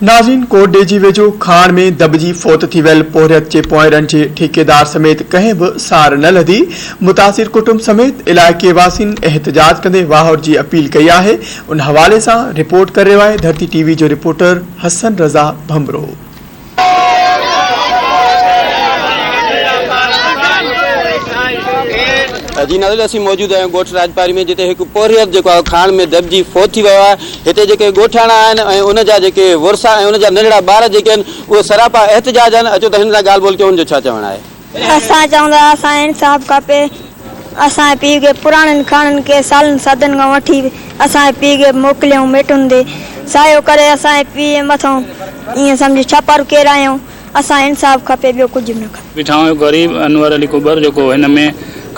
ناظرين ڪوٽ ڏيجي ويجهو کاڻ ۾ دٻجي فوت ٿي ويل پورهيت جي پوئيرن جي ٺيڪيدار سميت ڪنهن به سار نه لڌي، متاثر ڪٽنب سميت علائقي واسين احتجاج ڪندي واهر جي اپيل ڪئي آهي، ان حوالي سان رپورٽ ڪري رهيو آهي ڌرتي ٽي وي جو رپورٽر حسن رضا ڀنڀرو. جي ناظرين اسين موجود آهيون ڳوٺ راڄپاري ۾ جتي هڪ پورهيت جيڪو آهي کاڻ ۾ دٻجي فوت ٿي ويو آهي هتي جيڪي ڳوٺاڻا آهن ۽ ان جا جيڪي ورثا ۽ ان جا ننڍڙا ٻار جيڪي آهن اهي سراپا احتجاج آهن اچو ته هنن سان ڳالهه ٻولهه ڪيون ان جو ڇا چوڻ آهي. اسان چئون ٿا اسان کي انصاف کپي اسان جي پيء کي پراڻن کاڻن کي سالن صدين کان وٺي اسان جي پيء کي موڪليائون ميٽن تي سايو ڪري اسان جي پيء جي مٿان ائين سمجهه ڇپر ڪيرايائون اسان کي انصاف کپي ٻيو ڪجهه به نه کپي. ويٺا آهيون غريب انور علي ڪٻر جيڪو هن ۾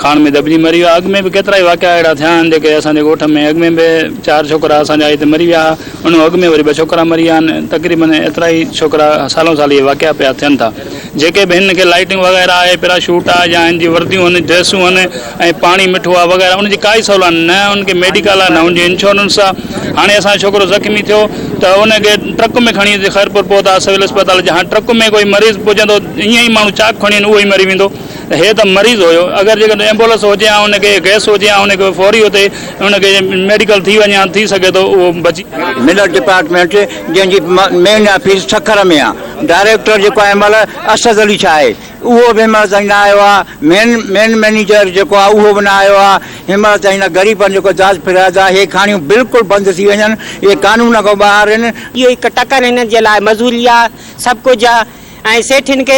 کاڻ ۾ دٻجي مري ويو آهي اڳ ۾ به ڪيترائي واقعا اهڙا ٿيا آهن جيڪي اسان جي ڳوٺ ۾ اڳ ۾ به چار ڇوڪرا اسان جا هتي مري ويا ها ان کان اڳ ۾ وري ٻه ڇوڪرا مري ويا آهن تقريبن ايترائي ڇوڪرا سالون سال اهي واقعا پيا ٿين ٿا جيڪي به هن کي لائٽنگ وغيره آهي پيراشوٽ آهي يا هن جي ورديون آهن ڊريسون آهن ۽ پاڻي مٺو آهي وغيره ان جي ڪائي سهولت نه ان کي ميڊيڪل آهي نه ان جي انشورنس آهي هاڻي اسان جو ڇوڪرو زخمي ٿيو ته ان کي ٽرڪ ۾ کڻي اچي خيرپور پهتا سول اسپتال جي هاڻي ٽرڪ ۾ ڪوئي مريض پڄندو ائين ئي ماڻهو چاڪ کڻي اهو ئي مري ويندو ته هي ته مريض هيو اگر جيڪڏهن ايمبولنس هجي ها ان کي گئس هجي ها ان کي فوري اتي ان کي ميڊيڪل ٿي وڃي ها ٿي سگهي ٿو اهو بچي ملر ڊپارٽمينٽ جنهن جي مين آفيس سکر ۾ آ ڊائريڪٽر جيڪو آهي هن مهل اسد علي شاهه آهي اهو به هن مهل تائين نه آيو آ مين مين مئنيجر جيڪو آ اهو به نه آيو آ هن مهل تائين نه غريبن جيڪو داد فرياد آ هي کاڻيون بلڪل بند ٿي وڃن اهي قانون کان ٻاهر آهن. اهو هڪ ٽڪر هنن جي لاء مزوري آ سڀ ڪجهه آ. ۽ سيٺين کي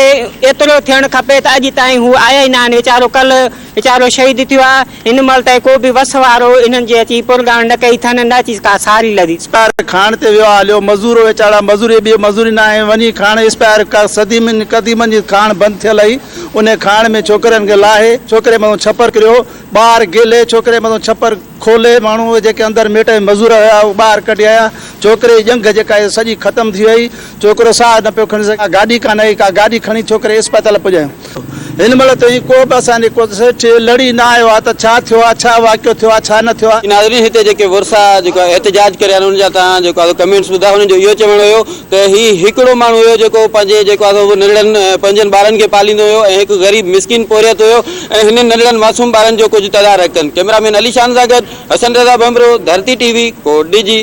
ايترو ٿيڻ کپي ته اڄ تائين هو آيا ئي ناهن ويچارو ڪلهه ويچارو شهيد ٿيو آهي هن مهل تائين ڪو به وس وارو انهن جي اچي پرڳاڻ نه ڪئي اٿن نه اچي ڪا ساري لڌي. اسپائر کاڻ تي ويو آ هليو مزور ويچاڙا مزوري ٻي مزوري ناهي وڃي کاڻ اسپائر ڪا صديمن قديمن جي کاڻ بند ٿيل هئي انهي کاڻ ۾ ڇوڪرين کي لاهي ڇوڪري مٿون ڇپر ڪريو ٻاهر گهلي ڇوڪري مٿون ڇپر کولي ماڻهو اهي جيڪي اندر ميٽ ۽ مزور هيا اهي ٻاهر ڪڍي آيا. ڇوڪري جي ڄنگهه جيڪا هئي سڄي ختم ٿي وئي. ڇوڪرو ساهه نه پيو کڻي سگهي. ڪا گاڏي ڪانه هئي، ڪا گاڏي کڻي ڇوڪري اسپتال پڄايون. هن مهل تائين ڪو به اسان جي ڪو سيٺ لڙي نه آيو آهي ته ڇا ٿيو آهي، ڇا واقعو ٿيو آهي، ڇا نه ٿيو آهي. ناظرين هتي جيڪي ورثا جيڪو احتجاج ڪري آيا آهن انهن جا توهان جيڪو آهي ڪمينٽس ٻڌا انهن جو اهو چوڻ هيو ته هي هڪڙو ماڻهو هيو جيڪو پنهنجي جيڪو آهي سو ننڍڙن پنهنجن ٻارن کي پاليندو هيو ۽ هڪ غريب مسڪين پورهيت هيو ۽ هنن ننڍڙن معصوم ٻارن جو ڪجهه تدارڪ ڪن ڪئميرا مين علي شان سان گڏ حسن رضا ڀنڀرو ڌرتي ٽي وي ڪوٽ ڏيجي.